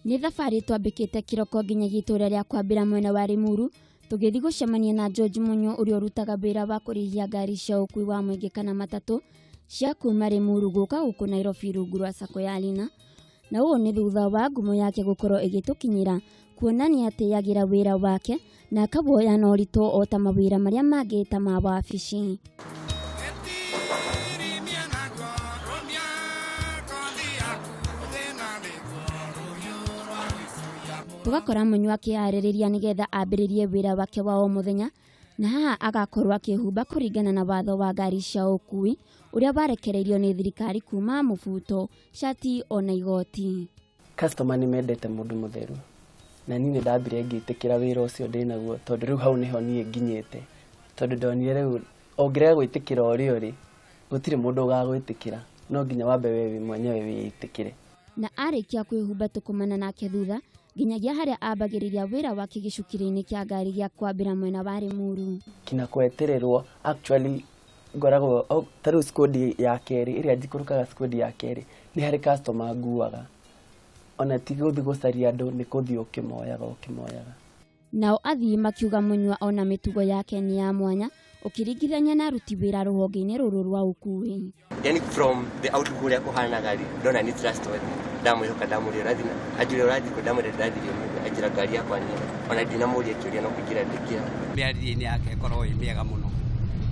Nĩ thabarĩ twambĩkĩte kĩroko nginyagia itũra rĩa kwambĩra mwena wa Limuru, tũgĩthiĩ gũcemania na George Munyo ũrĩa ũrutaga wĩra wa kũrĩhia ngari cia ũkuui wa mũingĩ kana matatũ cia kuma Limuru gũka gũkũ Nairobi rungu rwa sacco ya Lina. Na ũũ nĩ thutha wa ngumo yake gũkorwo ĩgĩtũkinyĩra kuonania atĩagĩra wĩra wake na akawuoya na ũritũ o ta mawĩra marĩa mangĩ ta ma wabici. Tũgakora Mũnyua akĩharĩrĩria nĩgetha ambĩrĩrie wĩra wake wa o mũthenya, na haha agakorwo akĩhumba kũringana na watho wa ngari cia ũkuui ũrĩa warekereirio nĩ thirikari kuma mũbuto, cati ona igoti. Customer nĩ mendete mũndũ mũtheru, na niĩ nĩ ndambire ngĩtĩkĩra wĩra ũcio ndĩnaguo, tondũ rĩu hau nĩho niĩ nginyĩte, tondũ ndonire rĩu ũngĩrega gwĩtĩkĩra ũrĩa ũrĩ, gũtirĩ mũndũ ũgagwĩtĩkĩra, no nginya wambe we mwenyewe wĩĩtĩkĩre. Na arĩkia kwĩhumba tũkomana nake thutha nginyagia harĩa ambagĩrĩria wĩra wake gĩcukĩro-inĩ kĩa ngari gĩa kwambĩra mwena wa Limuru. Kinya kwetererwo, actually ngoragwo ta rĩu squad ya kerĩ ĩrĩa njikũrũkaga, squad ya kerĩ nĩ harĩ customer nguaga, ona ti gũthiĩ gũcaria andũ, nĩ kũthiĩ ũkĩmoyaga ũkĩmoyaga. Nao athii makiuga Mũnyua ona mĩtugo yake nĩ ya mwanya ũkĩringithania na aruti wĩra rũhonge-inĩ rũrũ rwa ũkuui. Yani from the outlook ũrĩa kũhanaga rĩ, ndona nĩ trustworthy, ndamwĩhoka, ndamũria ũrathiĩ anjĩra ũrathiĩ kũ, ndamwĩra ndĩrathiĩ ũmũthĩ, anjĩra ngari yakwa nĩ ĩno, ona ndinamũria kĩũria no kũingĩra ndĩkĩra. Mĩario-inĩ yake ĩkoragwo ĩ mĩega mũno,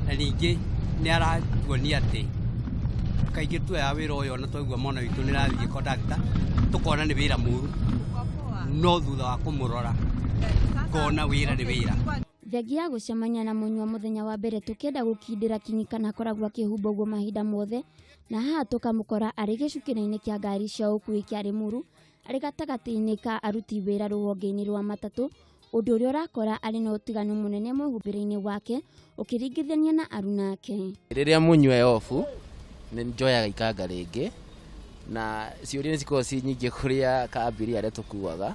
na ningĩ nĩ aratuonia atĩ kaingĩ tuoya wĩra ũyũ ona twaigua mwana witũ nĩ rathiĩ kondakta tũkona nĩ wĩra mũru, no thutha wa kũmũrora ngona wĩra nĩ wĩra. Thengia ya gũcemania na Mũnyua mũthenya wa mbere tũkĩenda gũkindĩra kinyi kana akoragwo akĩhumba ũguo mahinda mothe, na haha tũkamũkora arĩ gĩcukĩro-inĩ kĩa ngari cia ũkuui kĩa Limuru arĩ gatagatĩ-inĩ ka aruti wĩra rũhonge-inĩ rwa matatũ, ũndũ ũrĩa ũrakora arĩ na ũtiganu mũnene mwĩhumbĩre-inĩ wake ũkĩringithania na aruna ake. Rĩrĩa Mũnyua e off nĩ njoyaga ikanga rĩngĩ, na ciũria nĩ cikoragwo ci nyingĩ kũrĩa ka abiria arĩa tũkuaga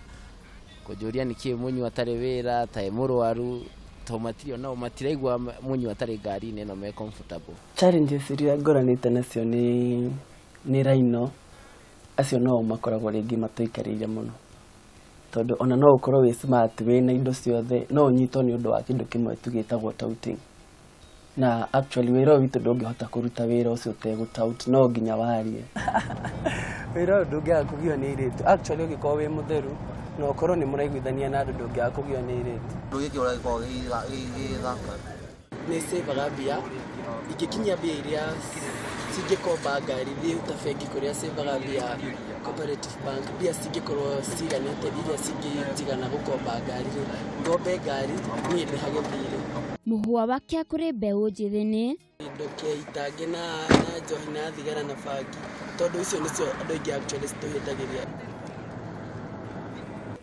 kũnjũria nĩkĩ Mũnyua atarĩ wĩra, ta e mũrwaru, to matirĩ onao matiraigua Mũnyua atarĩ ngari-inĩ ĩno me comfortable. Challenges iria ngoranĩte nacio nĩ raino acio no makoragwo rĩngĩ matũikarĩire mũno, tondũ ona no ũkorwo wĩ smart, wĩna indo ciothe, no ũnyitwo nĩ ũndũ wa kĩndũ kĩmwe tu gĩtagwo touting. Na actually wĩra ũyũ witũ ndũngĩhota kũruta wĩra ũcio ũtegũ tout, no nginya warie. Wĩra ũyũ ndũngĩaga kũgio nĩ airĩtu. Actually ũngĩkorwo wĩ mũtheru na ũkorwo nĩ mũraiguithania na andũ, ndũngĩaga kũgio nĩ airĩtu. Kĩndũ gĩkĩ ũrĩa gĩkoragwo gĩgĩthaka. Nĩ savaga mbia, ingĩkinyia mbia iria cingĩkomba ngari, thiĩ ta bengi kũrĩa savaga mbia, Cooperative Bank, mbia cingĩkorwo ciganĩte iria cingĩnjigana gũkomba ngari rĩ, ngombe ngari niĩ ndĩhage thirĩ. Mũhwa wake kũrĩ mbeũ njĩthĩ nĩ Ndũkeitange na njohi na thigara na bangi, tondũ icio nĩcio andũ aingĩ actually citũhĩtagĩria.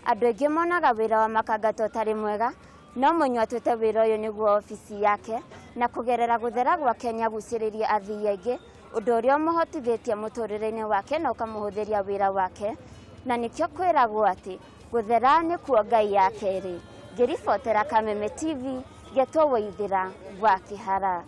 Andũ aingĩ monaga wĩra wa makanga ta ũtarĩ mwega, no Mũnyua atuĩte wĩra ũyũ nĩguo obici yake, na kũgerera gũthera gwake nĩagucĩrĩirie athii aingĩ, ũndũ ũrĩa ũmũhotithĩtie mũtũrĩre-inĩ wake na ũkamũhũthĩria wĩra wake, na nĩkĩo kwĩragwo atĩ gũthera nĩkuo Ngai ya kerĩ. Ngĩribotera Kameme TV, Getwo Waithĩra wa Kĩhara.